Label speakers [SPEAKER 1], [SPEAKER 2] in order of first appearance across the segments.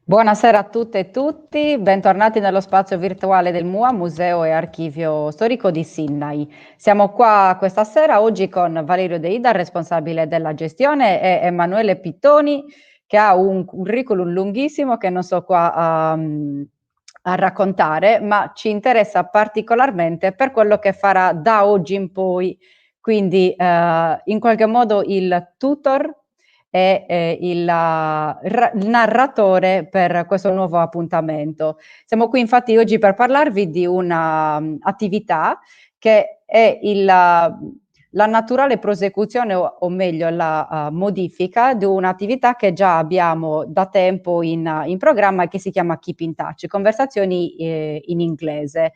[SPEAKER 1] Buonasera a tutte e tutti, bentornati nello spazio virtuale del MUA, Museo e Archivio Storico di Sinnai. Siamo qua questa sera oggi con Valerio Deida, responsabile della gestione, e Emanuele Pittoni, che ha un curriculum lunghissimo che non sto qua a, a raccontare, ma ci interessa particolarmente per quello che farà da oggi in poi. Quindi eh, in qualche modo il tutor e eh, il, il narratore per questo nuovo appuntamento. Siamo qui infatti oggi per parlarvi di un'attività che è il, la naturale prosecuzione, o, o meglio la uh, modifica di un'attività che già abbiamo da tempo in, in programma che si chiama Keep in Touch, conversazioni eh, in inglese.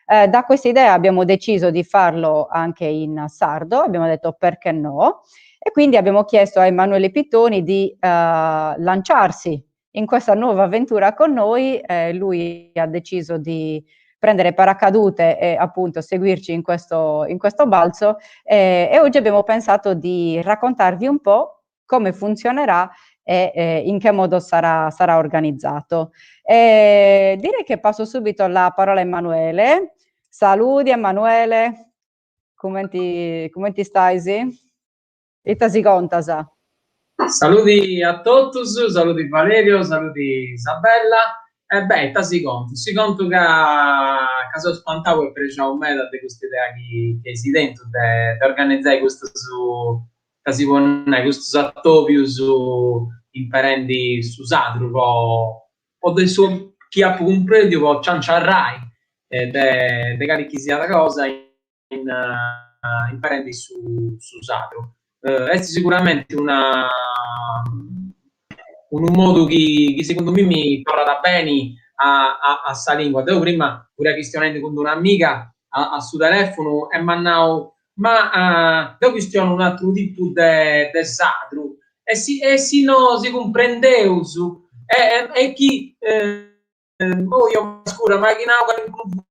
[SPEAKER 1] Eh, da questa idea abbiamo deciso di farlo anche in sardo, abbiamo detto perché no, e quindi abbiamo chiesto a Emanuele Pittoni di uh, lanciarsi in questa nuova avventura con noi. Eh, lui ha deciso di prendere paracadute e appunto seguirci in questo, in questo balzo eh, e oggi abbiamo pensato di raccontarvi un po' come funzionerà e eh, in che modo sarà, sarà organizzato. E direi che passo subito la parola a Emanuele. Saluti Emanuele, come ti, come ti stai? Ita si contas?
[SPEAKER 2] Saludi a totus, saludi Valerio, saludi Isabella. E beh, ita si contu? Si contu ca, ca seu spantau e prexau meda de custa idea chi, chi eis tentu de, de organizai custus, ita si podit nai, custus atobius imperendi su sadru po, po de su chi apu cumprendiu po cianciarrai de, de cali chi siat cosa in, imperendi su, su sadru. Est siguramenti una unu modu chi, chi segundu mimi torrat beni a, a, a sa lingua. Deu prima furia chistionendi cun d'un'amiga a, a su telefunu e m'at nau, ma deu chistionu un atru tipu de, de sadru e si, e si no si cumprendeus e, e chi, oh, scura, ma chi nau calincunu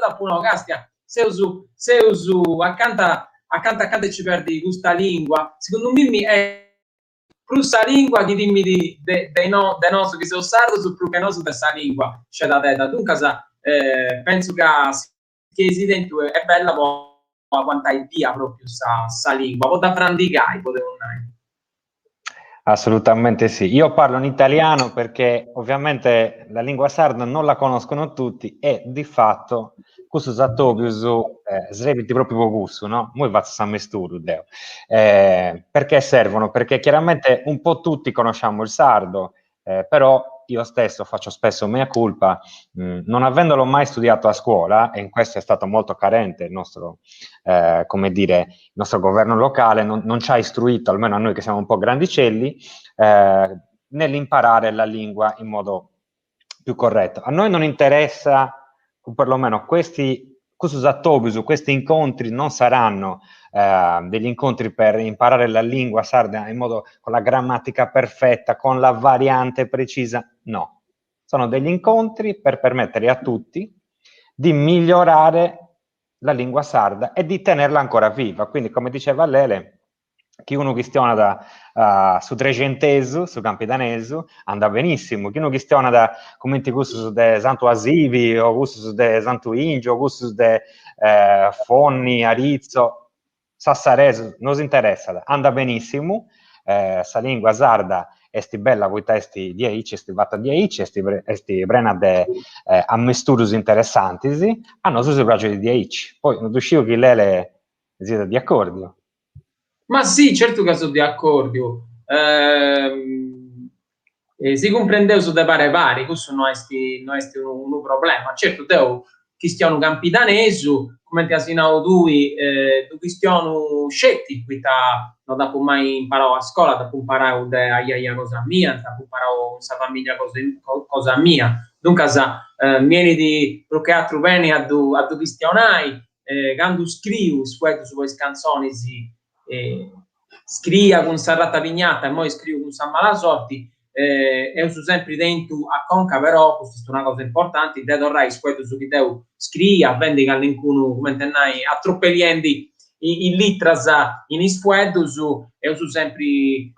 [SPEAKER 2] apu nau, castia, seus, seus acanta, acanta acanta de ci perdi custa lingua, segundu mimi est prus sa lingua chi timit de, de, no, de nosu chi seus sardos prus che nosu de sa lingua, scedadedda. Duncas, eh, pensu ca chi eis tentu est bella po aguantai bia propriu sa, sa lingua, po dda frandigai, podeus nai.
[SPEAKER 3] Assolutamente sì. Io parlo in italiano perché ovviamente la lingua sarda non la conoscono tutti e di fatto custus atobius eh, srebint propriu po cussu, no? Moi fatzu s'ammesturu deo. Eh, perché servono? Perché chiaramente un po' tutti conosciamo il sardo, eh, però io stesso faccio spesso mea culpa, mh, non avendolo mai studiato a scuola, e in questo è stato molto carente il nostro, eh, come dire, il nostro governo locale, non, non ci ha istruito, almeno a noi che siamo un po' grandicelli, eh, nell'imparare la lingua in modo più corretto. A noi non interessa, o perlomeno questi, custus atobius, questi incontri non saranno eh, degli incontri per imparare la lingua sarda in modo con la grammatica perfetta, con la variante precisa, no. Sono degli incontri per permettere a tutti di migliorare la lingua sarda e di tenerla ancora viva. Quindi, come diceva Lele, chi unu chistionat uh, su trexentesu, su campidanesu, andat benissimo. Chi unu chistionat cumenti cussus de Santu 'Asibi o cussus de Santu 'Ingiu o cussus de eh, Fonni, Aritzo, Sassaresu, no s'interessat, andat benissimu. Eh, sa lingua sarda est bella poita est diaici, est fata diaici, est, est prena de eh, ammesturus interessantis, a nosu si praxit diaici. Poi no ddu sciu chi Lele siat di acordiu.
[SPEAKER 2] Ma sì, certu ca seu de acordiu. Si cumprendeus de pare pari, cussu no est no est unu unu problema. Certu deu chistionu campidanesu, cumenti as nau tui, ddu chistionu sceti poita no dd'apu mai imparau a scola, dd'apu imparau de ajaja cosa mia, dd'apu imparau in sa familia cosa cosa mia. Duncas mi 'enit prus che atru beni a ddu a ddu chistionai Candu scriu is fueddus po is cantzonis, scriia cun sa rata pignata e immoi scriu cun sa mala sorti, eus sempri tentu a conca però, custa est una cosa importanti, de torrai is fueddus chi deu scriia, fendi calincunu, cumenti a nai, atropelliendi is litras in is fueddus, eus sempri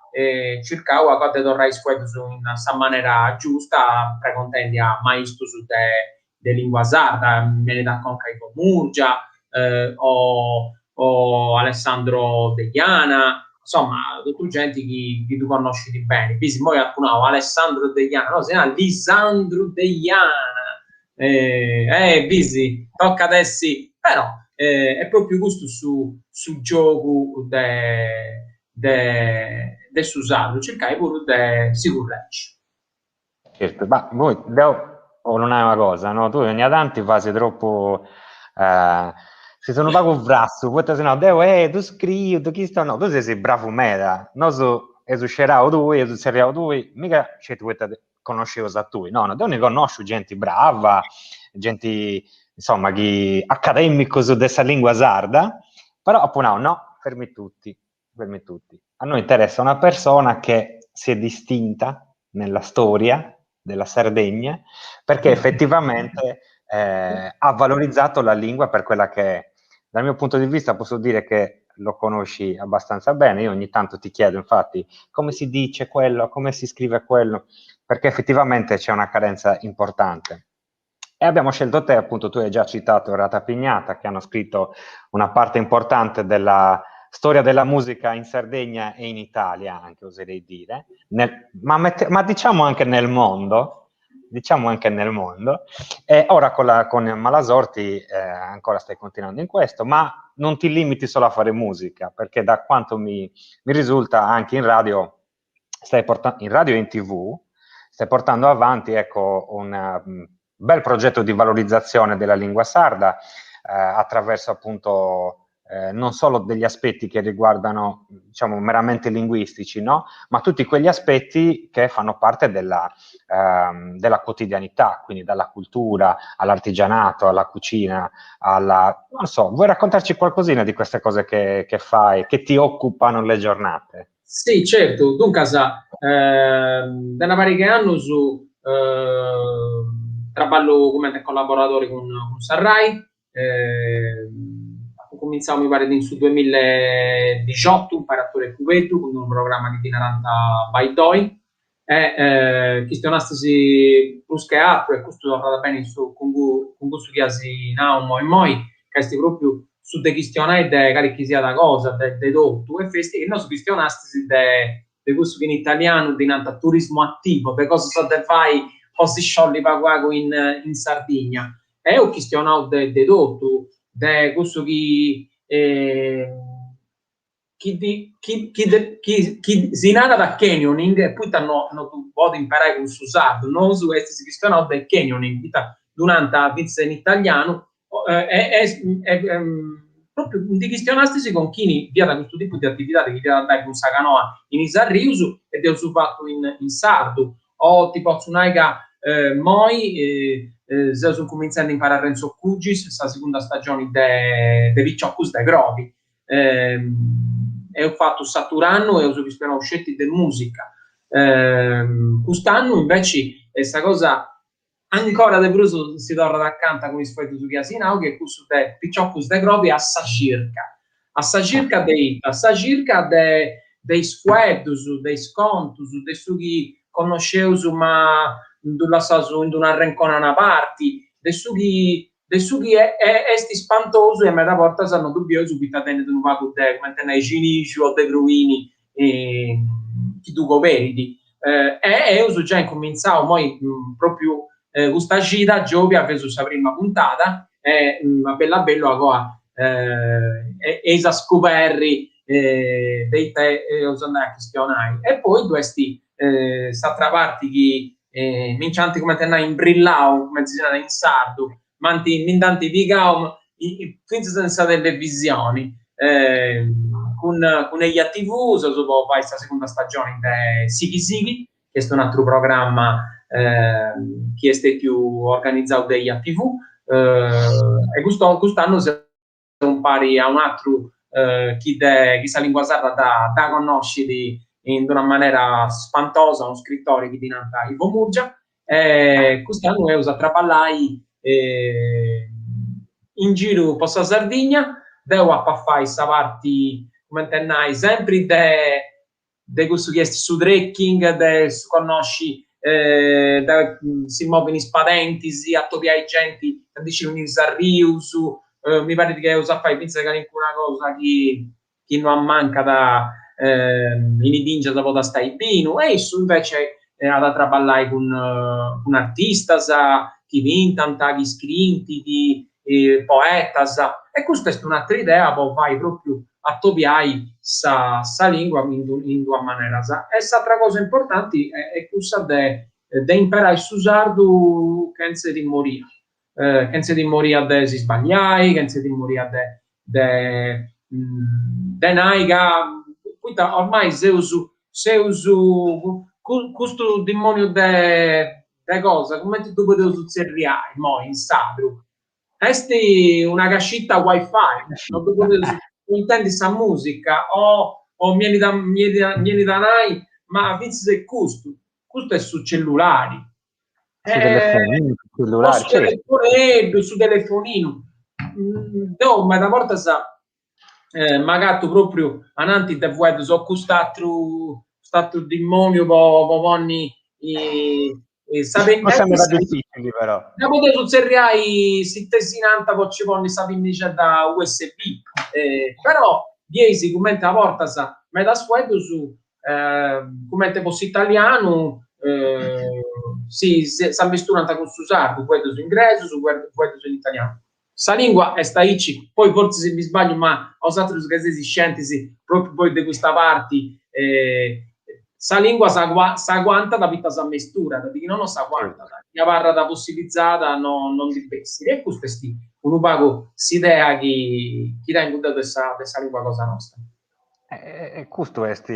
[SPEAKER 2] circau agoa de torrai is fueddus in sa manera giusta, pregontendi a maistus de lingua sarda, mi 'enit a conca Ivo Murgia o Alessandro Deiana, insoma, totu genti chi chi ddu connoscit beni. Bisi, immoi apu nau Alessandro Deiana, no, si narat Lisandru Deiana, eh bisi, tocat essi, però est propriu custu su su giogu de de de su sardu, circai puru de si curregi.
[SPEAKER 3] Certu, ma poi deu 'ollu nai una cosa, no, tui ogna tanti fasi tropu ses unu pagu frassu, poita si no deu eh ddu scriu, ddu chistionu, no, tui ses bravu meda, nosu eus scerau tui, eus tzerriau tui, miga sceti poita connosceus a tui, no, no, deu ndi connosciu genti brava, genti, insoma, chi academicus de sa lingua sarda, però apu nau, no, fermi tutti, fermi tutti, a noi interessa una persona che si è distinta nella storia della Sardegna, perché effettivamente eh, ha valorizzato la lingua per quella che è. Dal mio punto di vista posso dire che lo conosci abbastanza bene, io ogni tanto ti chiedo infatti come si dice quello, come si scrive quello, perché effettivamente c'è una carenza importante. E abbiamo scelto te, appunto, tu hai già citato Rata Pignata, che hanno scritto una parte importante della storia della musica in Sardegna e in Italia, anche oserei dire, nel, ma, mette, ma diciamo anche nel mondo, diciamo anche nel mondo. E ora con, la, con Malasorti eh, ancora stai continuando in questo, ma non ti limiti solo a fare musica, perché da quanto mi, mi risulta anche in radio, stai portando, in radio e in tv, stai portando avanti ecco, un um, bel progetto di valorizzazione della lingua sarda eh, attraverso appunto eh, non solo degli aspetti che riguardano, diciamo, meramente linguistici, no? Ma tutti quegli aspetti che fanno parte della, ehm, della quotidianità, quindi dalla cultura all'artigianato, alla cucina, alla... non so, vuoi raccontarci qualcosina di queste cose che, che fai, che ti occupano le giornate?
[SPEAKER 2] Sì, certu, duncas, de una pariga 'e annus traballu cumenti collaboradori cun sa Rai, apu cumintzau mi parit in su duemiladixiotu impari a Tore Cubeddu cun unu programma chi ddi narant Baidoi e chistionastis prus che atru, e custu torrat beni su cun cussu chi as nau immoi immoi, ca est propriu su de chistionai de cali chi siat cosa, de de totu, e festi chi nosu chistionastis de de cussu chi in italianu ddi nant turismo attivo, de cosas de fai po si sciolli pagu pagu in in Sardigna. E eus chistionau de de totu, de cussu chi chi di chi chi de chi chi si narat canyoning e poita no no ddu podi imperai cun su sardu, nosu estis chistionau de canyoning, poita ddu nant fintzas in italianu e est propriu ndi chistionastis cun chini fiat custu tipu de atividadi chi fiat andai cun sa canoa in is arrius e dd'eus fatu in in sardu o ti potzu nai ca immoi seus incumintzendi impari a Renzo Cugis sa segunda stagioni de de Piciocus de Crobi Eus fatu s'aturu annu eus chistionau sceti de musica. Cust'annu inveci sa cosa ancora de prus si torrat acanta cun is fueddus chi as nau, chi est cussu de piciocus de crobi a sa circa. A sa circa de ita? A sa circa de de is fueddus, de is contus, de su chi connosceus ma ddu lassaus in d'unu arrenconi a una parti, de su chi de su chi est ispantosu e meda bortas no ddu bieus poita tenit unu pagu de, cumenti nai, cinixu o de pruini chi ddu coberit. E eus giai incumintzau, immoi propriu custa cida, giobia, feus sa prima puntada e a bellu a bellu agoa eis a scuberri de ita eus andai a chistionai. E poi ddu est s'atra parti chi mi nc'ant cumenti a nai imbrrillau, cumenti si narat in sardu, m'ant mi nd'ant pigau fintzas in sa televisioni, cun cun Eja TV seus po fai sa segunda stagioni de Sighi Sighi, chi est un'atru programma chi est stetiu organizau de Eja TV, e custu cust'annu seus impari a un'atru chi de chi sa lingua sarda dda dda connoscit in d'una manera spantosa, unu scritori chi ddi nant Ivo Murgia, e cust'annu eus a traballai in giru po sa Sardigna. Deu apu a fai sa parti, cumenti a nai, sempri de de cussu chi est su trekking, de su connosci, de si movi in is padentis, atobiai genti ca ndi scit in is arrius, mi parit chi eus a fai fintzas calincuna cosa chi chi no ammancat in is bingias po tastai binu, e issu invece at a traballai cun cun artistas chi pintant, chi scriint, chi poetas, e custa est un'atra idea po fai propriu atobiai sa sa lingua in in duas maneras. E s'atra cosa importanti est cussa de de imperai su sardu chentze timoria, chentze timoria de si sballiai, chentze timoria de de de nai ca, poita ormai seus seus custu dimoniu de de cosa, cumenti ddu podeus tzerriai immoi in sardu, est una cascita wifi, no ddu podeus intendi sa musica o o mi 'enit a mi 'enit a nai, ma fintzas e custu, custu est su cellulari
[SPEAKER 3] Su telefoninu, su cellulari,
[SPEAKER 2] su telefoneddu, su telefoninu. Deu meda bortas m'agatu propriu ananti de fueddus o cust'atru cust'atru dimoniu po po ponni
[SPEAKER 3] sa Cussa meda difficili
[SPEAKER 2] però. Dda podeus tzerriai si tesinanta po ci ponni sa pinnixedda usb, però bieis cumenti a bortas medas fueddus cumenti po s'italianu si s'ammisturant cun su sardu, fueddus ingresus, fueddus in italianu. Sa lingua est aici, poi fortzis mi sbagliu ma 'osatrus ca seis scientis propriu poi de custa parti, sa lingua s'aguantat poita s'ammesturat, chi no no s'aguantat, chi abarrat fossilizada no no ndi bessit e custa est unu pagu s'idea chi chi tengu deu de sa de sa lingua cosa nosta.
[SPEAKER 3] E custu est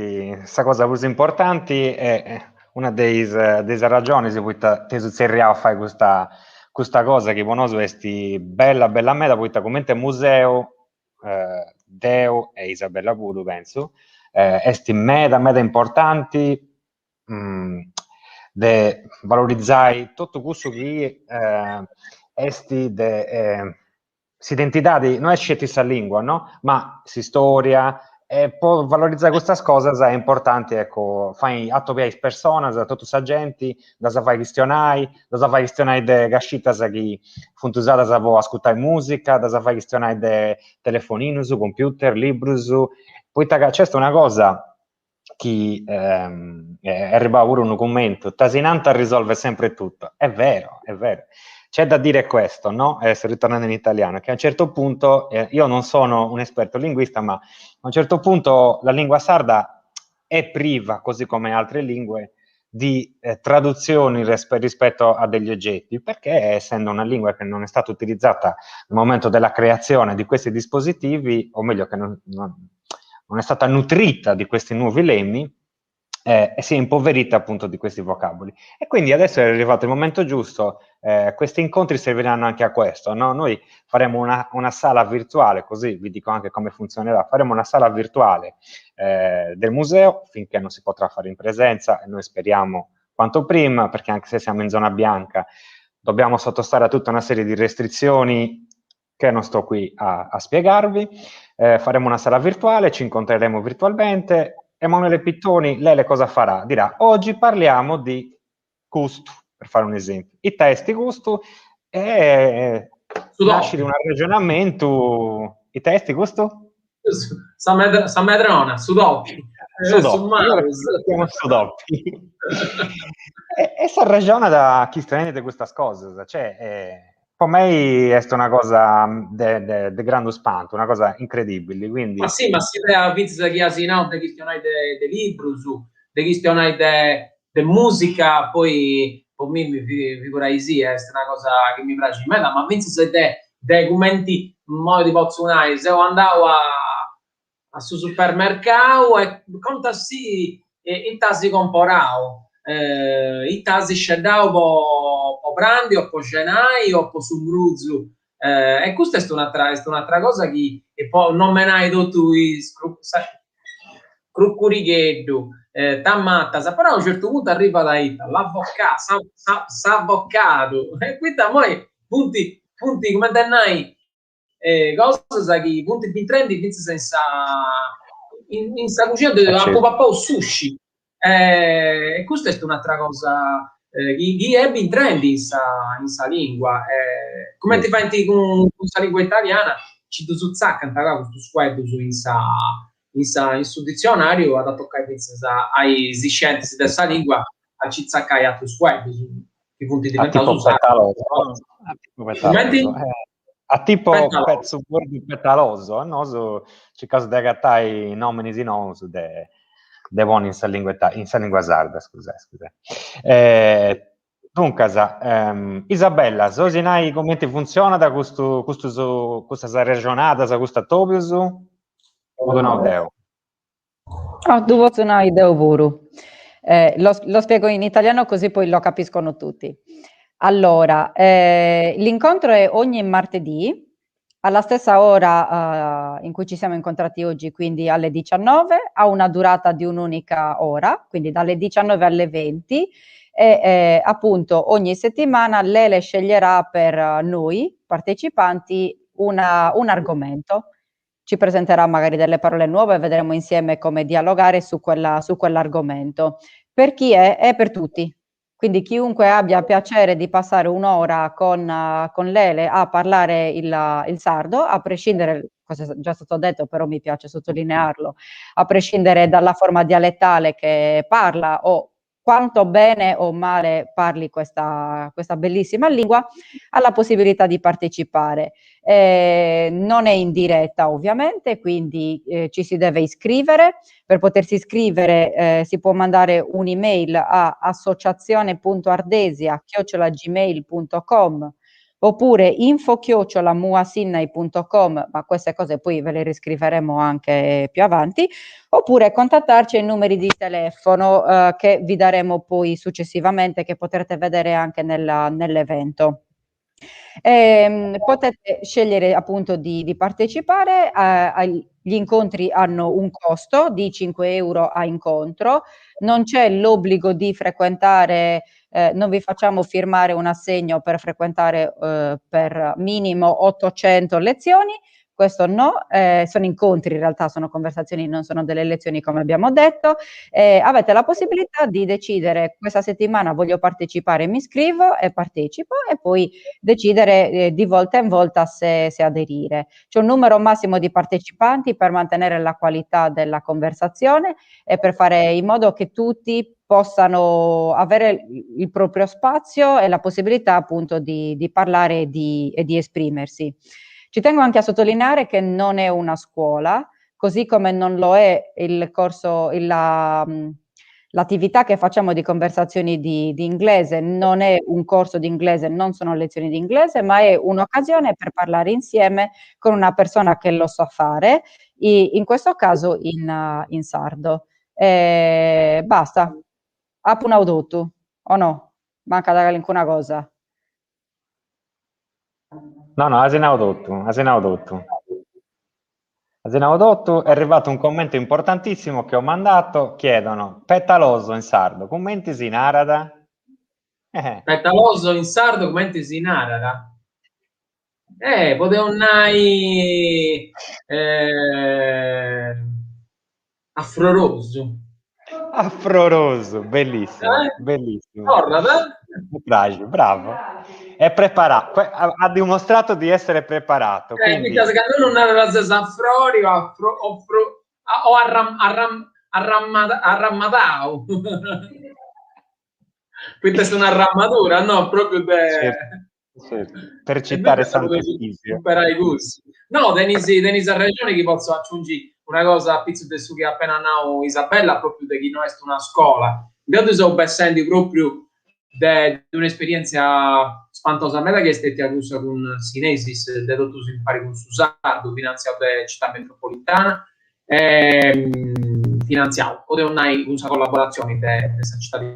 [SPEAKER 3] sa cosa prus importanti e una de is de is arraxonis poita t'eus tzerriau a fai custa custa cosa chi po nosu est bella bella meda poita cumenti museu deu e Isabella puru pentzu est meda meda importanti de valorizai totu cussu chi est de s'identidadi no est sceti sa lingua, no, ma s'istoria, e po valorizai custas cosas est importanti, ecco, fai atobiai is personas, totu sa genti, ddas fai chistionai, ddas fai chistionai de cascitas chi funt usadas po ascurtai musica, ddas fai chistionai de telefoninus, computer, librus, poita ca nc'est una cosa chi est arribau puru unu cummentu, Tasinanta risolve sempre tutto, è vero, è vero, c'è da dire questo, no, adesso ritornando in italiano, che a un certo punto, io non sono un esperto linguista, ma a un certo punto la lingua sarda è priva, così come altre lingue, di traduzioni rispetto a degli oggetti, perché essendo una lingua che non è stata utilizzata nel momento della creazione di questi dispositivi, o meglio che non, non, non è stata nutrita di questi nuovi lemmi, eh, e si è impoverita appunto di questi vocaboli. E quindi adesso è arrivato il momento giusto, eh, questi incontri serviranno anche a questo, no? Noi faremo una, una sala virtuale, così vi dico anche come funzionerà, faremo una sala virtuale eh, del museo finché non si potrà fare in presenza e noi speriamo quanto prima, perché anche se siamo in zona bianca dobbiamo sottostare a tutta una serie di restrizioni che non sto qui a, a spiegarvi. Eh, faremo una sala virtuale, ci incontreremo virtualmente. Emanuele Pittoni, lei le cosa farà? Dirà, oggi parliamo di custu, per fare un esempio. Ita est custu e nascit un arrexonamentu. Ita est custu?
[SPEAKER 2] Sa med sa medrona, su topi.
[SPEAKER 3] Su topi, su, su topi. e, e s'arrexonat chistionendi de custas cosas, cioè, eh, po mei est una cosa de, de, de grandu spantu, una cosa incredibili, quindi...
[SPEAKER 2] Ma sì, ma s'idea fintzas chi as nau de chistionai de, de librus, de chistionai de, de musica, poi po mimmi figuraisì est una cosa chi mi praxit meda, ma fintzas de de cumenti immoi ti potzu nai, seu andau a a su supermercau e contasì ita as comporau, ita as sceddau po po prandi o po cenai o po su mruzu e custa est un'atra est un'atra cosa chi po nomenai totu is crucurigheddu, tamatas, però a unu certu puntu arribat a ita, l'avocà, s'avocadu, e poita immoi funt, funt cumenti a nai. Cosas chi funt bintrendi fintzas in sa in sa cuxina, apu papau sushi E custa est un'atra cosa chi chi est bintrendi in sa in sa lingua. Cumenti faint cun cun sa lingua italiana, nci ddus tzacant custus fueddus in sa in sa in su ditzionariu, at a tocai fintzas a is scientis de sa lingua a nci tzacai atrus fueddus chi funt diventaus
[SPEAKER 3] sardus. Cumenti? A tipo su fueddu petaloso, nosu circaus de agatai nominis nous de de ponni in sa lingua in sa lingua sarda, scusa scusa. Duncas, Isabella, si 'olis nai cumenti funtzionat custu custus custas arrexonadas, custus atobius, o ddu nau deu?
[SPEAKER 1] Oh, ddu potzu nai deu puru. Eh, lo, lo spiego in italiano così poi lo capiscono tutti. Allora, eh, l'incontro è ogni martedì alla stessa ora uh, in cui ci siamo incontrati oggi, quindi alle 19, ha una durata di un'unica ora, quindi dalle 19 alle 20 e eh, appunto ogni settimana Lele sceglierà per noi partecipanti una, un argomento ci presenterà magari delle parole nuove e vedremo insieme come dialogare su, quella, su quell'argomento. Per chi è? È per tutti. Quindi chiunque abbia piacere di passare un'ora con, con Lele a parlare il, il sardo, a prescindere, questo è già stato detto, però mi piace sottolinearlo, a prescindere dalla forma dialettale che parla o quanto bene o male parli questa, questa bellissima lingua, ha la possibilità di partecipare. Eh, non è in diretta ovviamente, quindi eh, ci si deve iscrivere. Per potersi iscrivere eh, si può mandare un'email a associazione.ardesia@gmail.com oppure info-muasinnai.com, ma queste cose poi ve le riscriveremo anche più avanti, oppure contattarci ai numeri di telefono eh, che vi daremo poi successivamente, che potrete vedere anche nella, nell'evento. Eh, potete scegliere appunto di, di partecipare, eh, gli incontri hanno un costo di 5 euro a incontro, non c'è l'obbligo di frequentare eh, non vi facciamo firmare un assegno per frequentare eh, per minimo 800 lezioni, questo no, eh, sono incontri in realtà, sono conversazioni, non sono delle lezioni come abbiamo detto. Eh, avete la possibilità di decidere questa settimana voglio partecipare, mi iscrivo e partecipo e poi decidere eh, di volta in volta se, se aderire. C'è un numero massimo di partecipanti per mantenere la qualità della conversazione e per fare in modo che tutti possano avere il proprio spazio e la possibilità appunto di, di parlare e di, e di esprimersi. Ci tengo anche a sottolineare che non è una scuola, così come non lo è il corso, il, la, l'attività che facciamo di conversazioni di, di inglese non è un corso di inglese, non sono lezioni di inglese, ma è un'occasione per parlare insieme con una persona che lo sa fare, in questo caso in, in sardo. E basta, apu nau totu, o no? Mancat calincuna cosa.
[SPEAKER 3] No, no, as nau totu, as nau totu. As nau totu, è arrivato un commento importantissimo che ho mandato, chiedono petaloso in sardo, cumenti si narat?
[SPEAKER 2] Eh. Petaloso in sardo cumenti si narat? Eh, podeus nai eh, afrorosu.
[SPEAKER 3] Afrorosu, bellissimo, eh? bellissimo.
[SPEAKER 2] Tornat, eh?
[SPEAKER 3] Mi piace, bravo. È preparato, ha dimostrato di essere preparato.
[SPEAKER 2] Eh,
[SPEAKER 3] quindi...
[SPEAKER 2] Ca non narat ses a frori o a fro, o fro, o arram, arram, arrammada, arrammadau. Poita est un'arramadura, no? Propriu de...
[SPEAKER 3] Certo. Per citare Sant'Efisio.
[SPEAKER 2] No, tenis, tenis arrexoni chi potzu aciungi una cosa apitzus de su chi at appena nau Isabella, propriu de chi no est una scola. Deu ndi seu bessendi propriu de un'esperientzia spantosa meda chi est stetia cussa cun s'Inesis de totus impari cun su sardu, finantziau de Città Metropolitana, e finantziau, podeus nai cun sa collaboratzioni de sa Citadi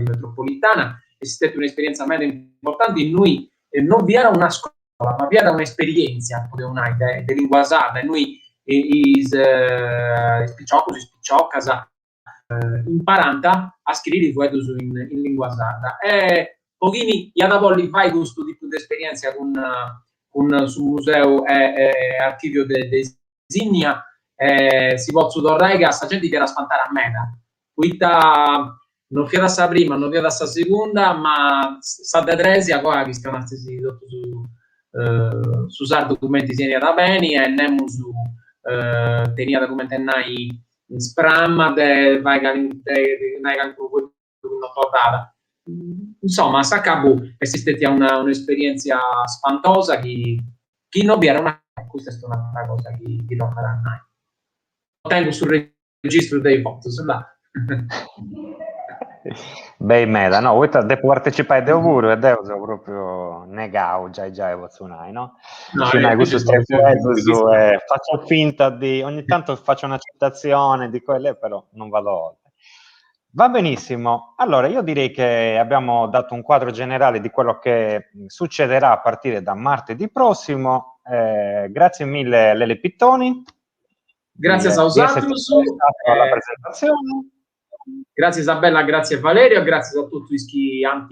[SPEAKER 2] Metropolitana, est stetia un'esperienza meda importanti innui non fiat una scola, ma fiat un'esperientzia, podeus nai, de de lingua sarda, innui is is piciocus, is piciocas imparant a scriri fueddus in in lingua sarda. E po chini iat a bolli fai custu tipu de esperientzia cun. cun su Museu e Archìviu de Sinnia e si potzu torrai ca sa genti fiat spantada meda, poita non fiat sa prima, non fiat sa segunda, ma sa de tres a coa chistionastis totu su su sardu cumenti si 'eniat beni e nemus teniat cumenti a nai sprama de fai de nai calincunu fueddu chi no torrat. Insoma, a s'acabu est stetia una un'esperientzia spantosa chi chi no biera una custa est un'atra cosa chi chi tocat a nai. Tengu su registru de is votus, là.
[SPEAKER 3] Bei meda, no, poita depu partecipai deu puru e deu seu propriu negau, giai giai potzu nai, no? No, Sciu nai custus tres fueddus e faccio finta di, ogni tanto faccio una citazione di quelle, però non vado oltre. Va benissimo, allora io direi che abbiamo dato un quadro generale di quello che succederà a partire da martedì prossimo. Eh, grazie mille Lele Pittoni.
[SPEAKER 2] Grazie a bosatrus.
[SPEAKER 3] Alla presentazione.
[SPEAKER 2] Grazie Isabella, grazie Valerio, grazie a totu is chi ant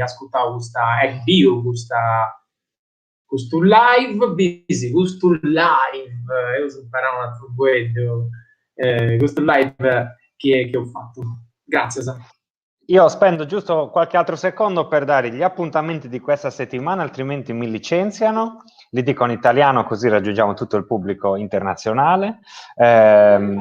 [SPEAKER 2] ascurtau custa e biu custa custu live, bisi custu live, eus imparau un atru fueddu, custu live chi eus fatu. Gràtzias.
[SPEAKER 3] Io spendo giusto qualche altro secondo per dare gli appuntamenti di questa settimana, altrimenti mi licenziano. Li dico in italiano così raggiungiamo tutto il pubblico internazionale. Eh,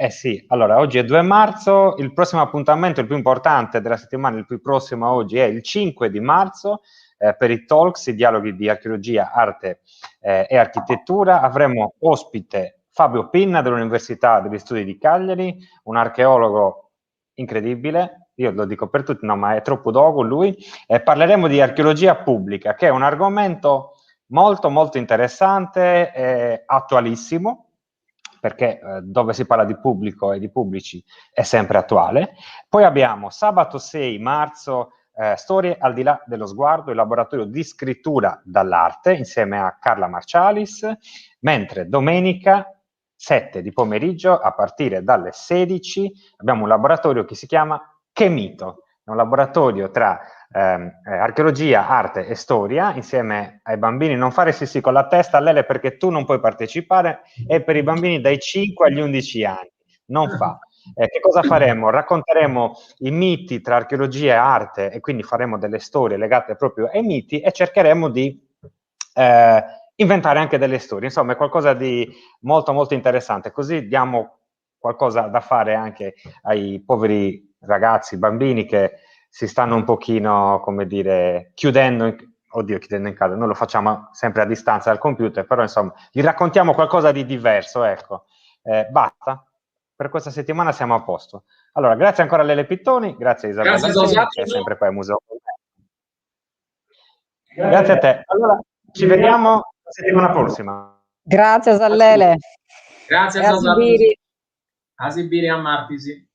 [SPEAKER 3] eh sì, allora oggi è 2 marzo, il prossimo appuntamento, il più importante della settimana, il più prossimo a oggi è il 5 di marzo eh, per i talks, i dialoghi di archeologia, arte eh, e architettura. Avremo ospite Fabio Pinna dell'Università degli Studi di Cagliari, un archeologo incredibile, io lo dico per tutti, no, ma è troppo dogo lui. Eh, parleremo di archeologia pubblica, che è un argomento molto molto interessante e attualissimo, perché eh, dove si parla di pubblico e di pubblici è sempre attuale. Poi abbiamo sabato 6 marzo eh, Storie al di là dello sguardo, il laboratorio di scrittura dall'arte insieme a Carla Marcialis, mentre domenica 7 di pomeriggio a partire dalle 16 abbiamo un laboratorio che si chiama Che mito, è un laboratorio tra ehm, eh, archeologia, arte e storia insieme ai bambini. Non fare sì sì con la testa, Lele, perché tu non puoi partecipare, è per i bambini dai 5 agli 11 anni. Non fa. Eh, che cosa faremo? Racconteremo i miti tra archeologia e arte e quindi faremo delle storie legate proprio ai miti e cercheremo di eh, inventare anche delle storie. Insomma, è qualcosa di molto molto interessante. Così diamo qualcosa da fare anche ai poveri ragazzi, bambini che si stanno un pochino, come dire, chiudendo in, oddio, chiudendo in casa, noi lo facciamo sempre a distanza dal computer, però insomma, gli raccontiamo qualcosa di diverso, ecco. Eh, basta, per questa settimana siamo a posto. Allora, grazie ancora a Lele Pittoni, grazie a Isabella
[SPEAKER 2] grazie
[SPEAKER 3] che è sempre qua al museo. Grazie a te. Allora, ci vediamo la settimana prossima.
[SPEAKER 1] Grazie a Lele.
[SPEAKER 2] Grazie a Sibiri. A Sibiri a Martisi.